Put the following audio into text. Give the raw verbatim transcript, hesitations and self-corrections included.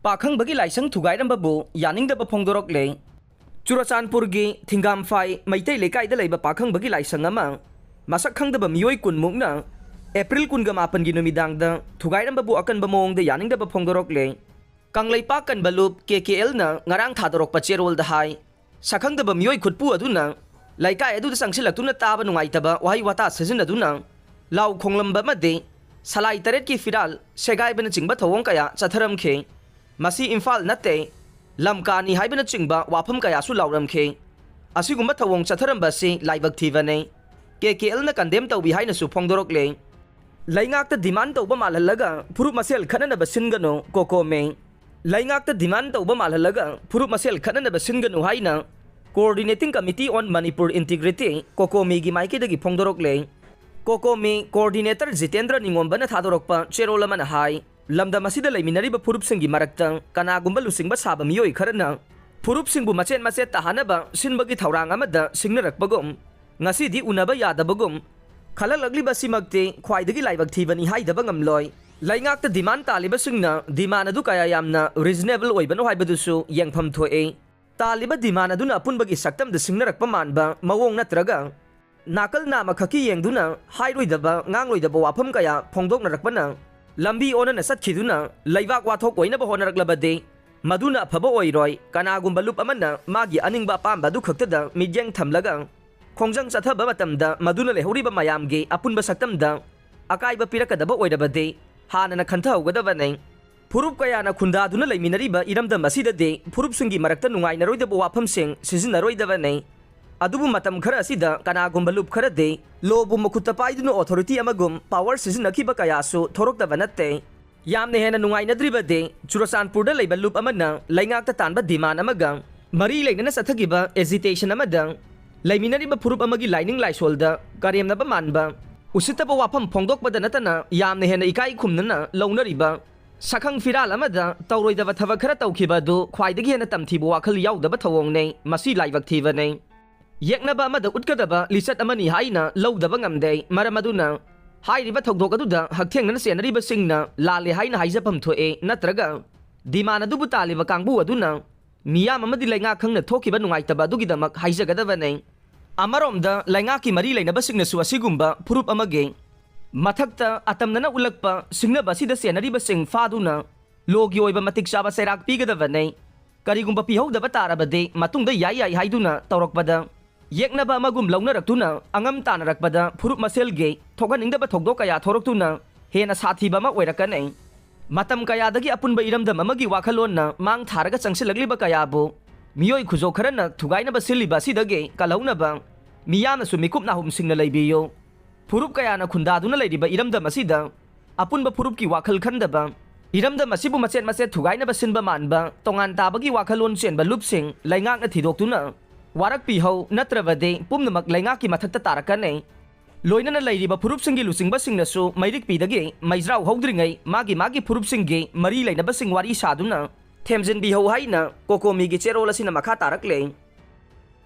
ꯄꯥꯈꯪꯕꯒꯤ ꯂꯥꯏꯁꯪ ꯊꯨꯒꯥꯏꯔꯝꯕꯕꯨ ꯌꯥꯅꯤꯡꯗꯕ ꯐꯣꯡꯗꯣꯔꯛꯂꯦ꯫ ꯆꯨꯔꯆꯥꯟꯄꯨꯔꯒꯤ ꯊꯤꯡꯒꯥꯝꯐꯥꯏ ꯃꯩꯇꯩ ꯂꯩꯀꯥꯏꯗ ꯂꯩꯕ ꯄꯥꯈꯪꯕꯒꯤ ꯂꯥꯏꯁꯪ ꯑꯃ ꯃꯁꯛ ꯈꯪꯗꯕ ꯃꯤꯑꯣꯏ ꯀꯨꯟꯃꯨꯛꯅ ꯑꯦꯄ꯭ꯔꯤꯜ ꯀꯨꯟꯒ ꯃꯥꯄꯟꯒꯤ ꯅꯨꯃꯤꯗꯥꯡꯗ ꯊꯨꯒꯥꯏꯔꯝꯕꯕꯨ ꯑꯀꯟꯕ ꯃꯑꯣꯡꯗ ꯌꯥꯅꯤꯡꯗꯕ ꯐꯣꯡꯗꯣꯔꯛꯂꯦ꯫ ꯀꯪꯂꯩꯄꯥꯛ ꯀꯟꯕ ꯂꯨꯞ ꯀꯦ ꯀꯦ ꯑꯦꯜꯅ ꯉꯔꯥꯡ ꯊꯥꯗꯣꯔꯛꯄ ꯆꯦꯔꯣꯜꯗ ꯍꯥꯏ, ꯁꯛꯈꯪꯗꯕ ꯃꯤꯑꯣꯏ ꯈꯨꯠꯄꯨ ꯑꯗꯨꯅ ꯂꯩꯀꯥꯏ ꯑꯗꯨꯗ ꯆꯪꯁꯤꯜꯂꯛꯇꯨꯅ ꯇꯥꯕ ꯅꯨꯡꯉꯥꯏꯇꯕ ꯋꯥꯍꯩ ꯋꯥꯇꯥ ꯁꯤꯖꯤꯟꯅꯗꯨꯅ ꯂꯥꯎ ꯈꯣꯡꯂꯝꯕ ꯑꯃꯗꯤ ꯁꯂꯥꯏ ꯇꯔꯦꯠꯀꯤ ꯐꯤꯔꯥꯜ ꯁꯦꯒꯥꯏꯕꯅꯆꯤꯡꯕ ꯊꯧꯑꯣꯡ ꯀꯌꯥ ꯆꯠꯊꯔꯝꯈꯤ꯫ ꯃꯁꯤ ꯏꯝꯐꯥꯜ ꯅꯠꯇꯦ, ꯂꯝꯀꯥꯅꯤ ꯍꯥꯏꯕꯅꯆꯤꯡꯕ ꯋꯥꯐꯝ ꯀꯌꯥꯁꯨ ꯂꯥꯎꯔꯝꯈꯤ꯫ ꯑꯁꯤꯒꯨꯝꯕ ꯊꯧꯑꯣꯡ ꯆꯠꯊꯔꯝꯕ ꯑꯁꯤ ꯂꯥꯏꯕꯛ ꯊꯤꯕꯅꯤ꯫ ꯀꯦ ꯀꯦ ꯑꯦꯜꯅ ꯀꯟꯗꯦꯝ ꯇꯧꯏ ꯍꯥꯏꯅꯁꯨ ꯐꯣꯡꯗꯣꯔꯛꯂꯦ꯫ ꯂꯩꯉꯥꯛꯇ ꯗꯤꯃꯥꯟ ꯇꯧꯕ ꯃꯥꯜꯍꯜꯂꯒ ꯐꯨꯔꯨꯞ ꯃꯁꯦꯜ ꯈꯠꯅꯅꯕ ꯁꯤꯟꯒꯅꯨ, ꯀꯣꯀꯣꯃꯤ꯫ ꯂꯩꯉꯥꯛꯇ ꯗꯤꯃꯥꯟ ꯇꯧꯕ ꯃꯥꯜꯍꯜꯂꯒ ꯐꯨꯔꯨꯞ ꯃꯁꯦꯜ ꯈꯠꯅꯅꯕ ꯁꯤꯟꯒꯅꯨ ꯍꯥꯏꯅ Coordinating Committee on Manipur Integrity, ꯀꯣꯀꯣꯃꯤꯒꯤ ꯃꯥꯏꯀꯩꯗꯒꯤ ꯐꯣꯡꯗꯣꯔꯛꯂꯦ꯫ ꯀꯣꯀꯣꯃꯤ coordinator ꯖꯤꯇꯦꯟꯗ꯭ꯔ ꯅꯤꯉꯣꯝꯕꯅ ꯊꯥꯗꯣꯔꯛꯄ ꯆꯦꯔꯣꯜ ꯑꯃꯅ ꯍꯥꯏ, ꯂꯝꯗꯝ ꯑꯁꯤꯗ ꯂꯩꯃꯤꯟꯅꯔꯤꯕ ꯐꯨꯔꯨꯞꯁꯤꯡꯒꯤ ꯃꯔꯛꯇ ꯀꯅꯥꯒꯨꯝꯕ ꯂꯨꯆꯤꯡꯕ ꯁꯥꯕ ꯃꯤꯑꯣꯏ ꯈꯔꯅ ꯐꯨꯔꯨꯞꯁꯤꯡꯕꯨ ꯃꯆꯦꯠ ꯃꯆꯦꯠ ꯇꯥꯍꯟꯅꯕ ꯁꯤꯟꯕꯒꯤ ꯊꯧꯔꯥꯡ ꯑꯃꯗ ꯁꯤꯡꯅꯔꯛꯄꯒꯨꯝ, ꯉꯁꯤꯗꯤ ꯎꯅꯕ ꯌꯥꯗꯕꯒꯨꯝ ꯈꯜꯂꯛꯂꯛꯂꯤꯕꯁꯤꯃꯛꯇꯤ ꯈ꯭ꯋꯥꯏꯗꯒꯤ ꯂꯥꯏꯕꯛ ꯊꯤꯕꯅꯤ ꯍꯥꯏꯗꯕ ꯉꯝꯂꯣꯏ꯫ ꯂꯩꯉꯥꯛꯇ ꯗꯤꯃꯥꯟ ꯇꯥꯜꯂꯤꯕꯁꯤꯡꯅ ꯗꯤꯃꯥꯟ ꯑꯗꯨ ꯀꯌꯥ ꯌꯥꯝꯅ ꯔꯤꯖꯅꯦꯕꯜ ꯑꯣꯏꯕꯅꯣ ꯍꯥꯏꯕꯗꯨꯁꯨ ꯌꯦꯡꯐꯝ ꯊꯣꯛꯏ꯫ ꯇꯥꯜꯂꯤꯕ ꯗꯤꯃꯥꯟ ꯑꯗꯨꯅ ꯑꯄꯨꯟꯕꯒꯤ ꯁꯛꯇꯝꯗ ꯁꯤꯡꯅꯔꯛꯄ ꯃꯥꯟꯕ ꯃꯑꯣꯡ ꯅꯠꯇ꯭ꯔꯒ ꯅꯥꯀꯜ ꯅꯥꯝꯃꯈꯛꯀꯤ ꯌꯦꯡꯗꯨꯅ ꯍꯥꯏꯔꯣꯏꯗꯕ ꯉꯥꯡꯂꯣꯏꯗꯕ ꯋꯥꯐꯝ ꯀꯌꯥ ꯐꯣꯡꯗꯣꯛꯅꯔꯛꯄꯅ ꯂꯝꯕꯤ ꯑꯣꯟꯅꯅ ꯆꯠꯈꯤꯗꯨꯅ ꯂꯩꯕꯥꯛ ꯋꯥꯊꯣꯛ ꯑꯣꯏꯅꯕ ꯍꯣꯠꯅꯔꯛꯂꯕꯗꯤ ꯃꯗꯨꯅ ꯑꯐꯕ ꯑꯣꯏꯔꯣꯏ꯫ ꯀꯅꯥꯒꯨꯝꯕ ꯂꯨꯞ ꯑꯃꯅ ꯃꯥꯒꯤ ꯑꯅꯤꯡꯕ ꯑꯄꯥꯝꯕ ꯑꯗꯨ ꯈꯛꯇꯗ ꯃꯤꯠꯌꯦꯡ ꯊꯝꯂꯒ ꯈꯣꯡꯖꯪ ꯆꯠꯊꯕ ꯃꯇꯝꯗ ꯃꯗꯨꯅ ꯂꯩꯍꯧꯔꯤꯕ ꯃꯌꯥꯝꯒꯤ ꯑꯄꯨꯟꯕ ꯁꯛꯇꯝꯗ ꯑꯀꯥꯏꯕ ꯄꯤꯔꯛꯀꯗꯕ ꯑꯣꯏꯔꯕꯗꯤ ꯍꯥꯟꯅꯅ ꯈꯟꯊꯍꯧꯒꯗꯕꯅꯤ꯫ ꯐꯨꯔꯨꯞ ꯀꯌꯥꯅ ꯈꯨꯟꯗꯥꯗꯨꯅ ꯂꯩꯃꯤꯟꯅꯔꯤꯕ ꯏꯔꯝꯗꯝ ꯑꯁꯤꯗꯗꯤ ꯐꯨꯔꯨꯞꯁꯤꯡꯒꯤ ꯃꯔꯛꯇ ꯅꯨꯡꯉꯥꯏꯅꯔꯣꯏꯗꯕ ꯋꯥꯐꯝꯁꯤꯡ ꯁꯤꯖꯤꯟꯅꯔꯣꯏꯗꯕꯅꯤ꯫ ꯑꯗꯨꯕꯨ ꯃꯇꯝ ꯈꯔ ꯑꯁꯤꯗ ꯀꯅꯥꯒꯨꯝꯕ ꯂꯨꯞ ꯈꯔꯗꯤ ꯂꯣꯕꯨ ꯃꯈꯨꯠꯇ ꯄꯥꯏꯗꯨꯅ ꯑꯣꯊꯣꯔꯤꯇꯤ ꯑꯃꯒꯨꯝ ꯄꯥꯋꯔ ꯁꯤꯖꯤꯟꯅꯈꯤꯕ ꯀꯌꯥꯁꯨ ꯊꯣꯔꯛꯇꯕ ꯅꯠꯇꯦ꯫ ꯌꯥꯝꯅ ꯍꯦꯟꯅ ꯅꯨꯡꯉꯥꯏꯅꯗ꯭ꯔꯤꯕꯗꯤ ꯆꯨꯔꯆꯥꯟꯄꯨꯔꯗ ꯂꯩꯕ ꯂꯨꯞ ꯑꯃꯅ ꯂꯩꯉꯥꯛꯇ ꯇꯥꯟꯕ ꯗꯤꯃꯥꯟ ꯑꯃꯒ ꯃꯔꯤ ꯂꯩꯅꯅ ꯆꯠꯊꯈꯤꯕ ꯑꯦꯖꯤꯇꯦꯁꯟ ꯑꯃꯗ ꯂꯩꯃꯤꯟꯅꯔꯤꯕ ꯐꯨꯔꯨꯞ ꯑꯃꯒꯤ ꯂꯥꯏꯅꯤꯡ ꯂꯥꯏꯁꯣꯜꯗ ꯀꯔꯦꯝꯅꯕ ꯃꯥꯟꯕ ꯎꯁꯤꯠꯇꯕ ꯋꯥꯐꯝ ꯐꯣꯡꯗꯣꯛꯄꯗ ꯅꯠꯇꯅ ꯌꯥꯝꯅ ꯍꯦꯟꯅ ꯏꯀꯥꯏ ꯈꯨꯝꯅꯅ ꯂꯧꯅꯔꯤꯕ ꯁꯛꯈꯪ ꯐꯤꯔꯥꯜ ꯑꯃꯗ ꯇꯧꯔꯣꯏꯗꯕ ꯊꯕꯛ ꯈꯔ ꯇꯧꯈꯤꯕ ꯑꯗꯨ ꯈ꯭ꯋꯥꯏꯗꯒꯤ ꯍꯦꯟꯅ ꯇꯝꯊꯤꯕ ꯋꯥꯈꯜ ꯌꯥꯎꯗꯕ ꯊꯧꯑꯣꯡꯅꯤ꯫ ꯃꯁꯤ ꯂꯥꯏꯕꯛ ꯊꯤꯕꯅꯤ꯫ ꯌꯦꯛꯅꯕ ꯑꯃꯗ ꯎꯠꯀꯗꯕ ꯂꯤꯆꯠ ꯑꯃꯅꯤ ꯍꯥꯏꯅ ꯂꯧꯗꯕ ꯉꯝꯗꯦ꯫ ꯃꯔꯝ ꯑꯗꯨꯅ ꯍꯥꯏꯔꯤꯕ ꯊꯧꯗꯣꯛ ꯑꯗꯨꯗ ꯍꯛꯊꯦꯡꯅꯅ ꯆꯦꯟꯅꯔꯤꯕꯁꯤꯡꯅ ꯂꯥꯜꯂꯦ ꯍꯥꯏꯅ ꯍꯥꯏꯖꯐꯝ ꯊꯣꯛꯑꯦ, ꯅꯠꯇ꯭ꯔꯒ Demand ꯑꯗꯨꯕꯨ ꯇꯥꯜꯂꯤꯕ ꯀꯥꯡꯕꯨ ꯑꯗꯨꯅ ꯃꯤꯌꯥꯝ ꯑꯃꯗꯤ ꯂꯩꯉꯥꯛ ꯈꯪꯅ ꯊꯣꯛꯈꯤꯕ ꯅꯨꯡꯉꯥꯏꯇꯕ ꯑꯗꯨꯒꯤꯗꯃꯛ ꯍꯥꯏꯖꯒꯗꯕꯅꯤ꯫ ꯑꯃꯔꯣꯝꯗ ꯂꯩꯉꯥꯛꯀꯤ ꯃꯔꯤ ꯂꯩꯅꯕꯁꯤꯡꯅꯁꯨ ꯑꯁꯤꯒꯨꯝꯕ ꯐꯨꯔꯨꯞ ꯑꯃꯒꯤ ꯃꯊꯛꯇ ꯑꯇꯝꯅꯅ ꯎꯠꯂꯛꯄ ꯁꯤꯡꯅꯕ ꯑꯁꯤꯗ ꯆꯦꯟꯅꯔꯤꯕꯁꯤꯡ ꯐꯥꯗꯨꯅ ꯂꯣꯒꯤ ꯑꯣꯏꯕ ꯃꯇꯤꯛ ꯆꯥꯕ ꯆꯩꯔꯥꯛ ꯄꯤꯒꯗꯕꯅꯤ꯫ ꯀꯔꯤꯒꯨꯝꯕ ꯄꯤꯍꯧꯗꯕ ꯇꯥꯔꯕꯗꯤ ꯃꯇꯨꯡꯗ ꯌꯥꯏ ꯌꯥꯏ ꯍꯥꯏꯗꯨꯅ ꯇꯧꯔꯛꯄꯗ ꯌꯦꯛꯅꯕ ꯑꯃꯒꯨꯝ ꯂꯧꯅꯔꯛꯇꯨꯅ ꯑꯉꯝ ꯇꯥꯅꯔꯛꯄꯗ ꯐꯨꯔꯨꯞ ꯃꯁꯦꯜꯒꯤ ꯊꯣꯛꯍꯟꯅꯤꯡꯗꯕ ꯊꯧꯗꯣꯛ ꯀꯌꯥ ꯊꯣꯔꯛꯇꯨꯅ ꯍꯦꯟꯅ ꯁꯥꯊꯤꯕ ꯑꯃ ꯑꯣꯏꯔꯛꯀꯅꯤ꯫ ꯃꯇꯝ ꯀꯌꯥꯗꯒꯤ ꯑꯄꯨꯟꯕ ꯏꯔꯝꯗꯝ ꯑꯃꯒꯤ ꯋꯥꯈꯜꯂꯣꯟꯅ ꯃꯥꯡ ꯊꯥꯔꯒ ꯆꯪꯁꯤꯜꯂꯛꯂꯤꯕ ꯀꯌꯥꯕꯨ ꯃꯤꯑꯣꯏ ꯈꯨꯖꯣꯛ ꯈꯔꯅ ꯊꯨꯒꯥꯏꯅꯕ ꯁꯤꯜꯂꯤꯕ ꯑꯁꯤꯗꯒꯤ ꯀꯜꯍꯧꯅꯕ ꯃꯤꯌꯥꯝꯅꯁꯨ ꯃꯤꯀꯨꯞ ꯅꯥꯍꯨꯝꯁꯤꯡꯅ ꯂꯩꯕꯤꯌꯨ꯫ ꯐꯨꯔꯨꯞ ꯀꯌꯥꯅ ꯈꯨꯟꯗꯥꯗꯨꯅ ꯂꯩꯔꯤꯕ ꯏꯔꯝꯗꯝ ꯑꯁꯤꯗ ꯑꯄꯨꯟꯕ ꯐꯨꯔꯨꯞꯀꯤ ꯋꯥꯈꯜ ꯈꯟꯗꯕ, ꯏꯔꯝꯗꯝ ꯑꯁꯤꯕꯨ ꯃꯆꯦꯠ ꯃꯆꯦꯠ ꯊꯨꯒꯥꯏꯅꯕ ꯁꯤꯟꯕ ꯃꯥꯟꯕ ꯇꯣꯉꯥꯟ ꯇꯥꯕꯒꯤ ꯋꯥꯈꯜꯂꯣꯟ ꯆꯦꯟꯕ ꯂꯨꯞꯁꯤꯡ ꯂꯩꯉꯥꯛꯅ ꯊꯤꯗꯣꯛꯇꯨꯅ ꯋꯥꯔꯛꯄꯤꯍꯧ, ꯅꯠꯇ꯭ꯔꯕꯗꯤ ꯄꯨꯝꯅꯃꯛ ꯂꯩꯉꯥꯛꯀꯤ ꯃꯊꯛꯇ ꯇꯥꯔꯛꯀꯅꯤ꯫ ꯂꯣꯏꯅꯅ ꯂꯩꯔꯤꯕ ꯐꯨꯔꯨꯞꯁꯤꯡꯒꯤ ꯂꯨꯆꯤꯡꯕꯁꯤꯡꯅꯁꯨ ꯃꯩꯔꯤꯛꯄꯤꯗꯒꯤ ꯃꯩꯖ꯭ꯔꯥꯎ ꯍꯧꯗ꯭ꯔꯤꯉꯩ ꯃꯥꯒꯤ ꯃꯥꯒꯤ ꯐꯨꯔꯨꯞꯁꯤꯡꯒꯤ ꯃꯔꯤ ꯂꯩꯅꯕꯁꯤꯡ ꯋꯥꯔꯤ ꯁꯥꯗꯨꯅ ꯊꯦꯝꯖꯤꯟꯕꯤꯍꯧ ꯍꯥꯏꯅ ꯀꯣꯀꯣꯃꯤꯒꯤ ꯆꯦꯔꯣꯜ ꯑꯁꯤꯅ ꯃꯈꯥ ꯇꯥꯔꯛꯂꯦ꯫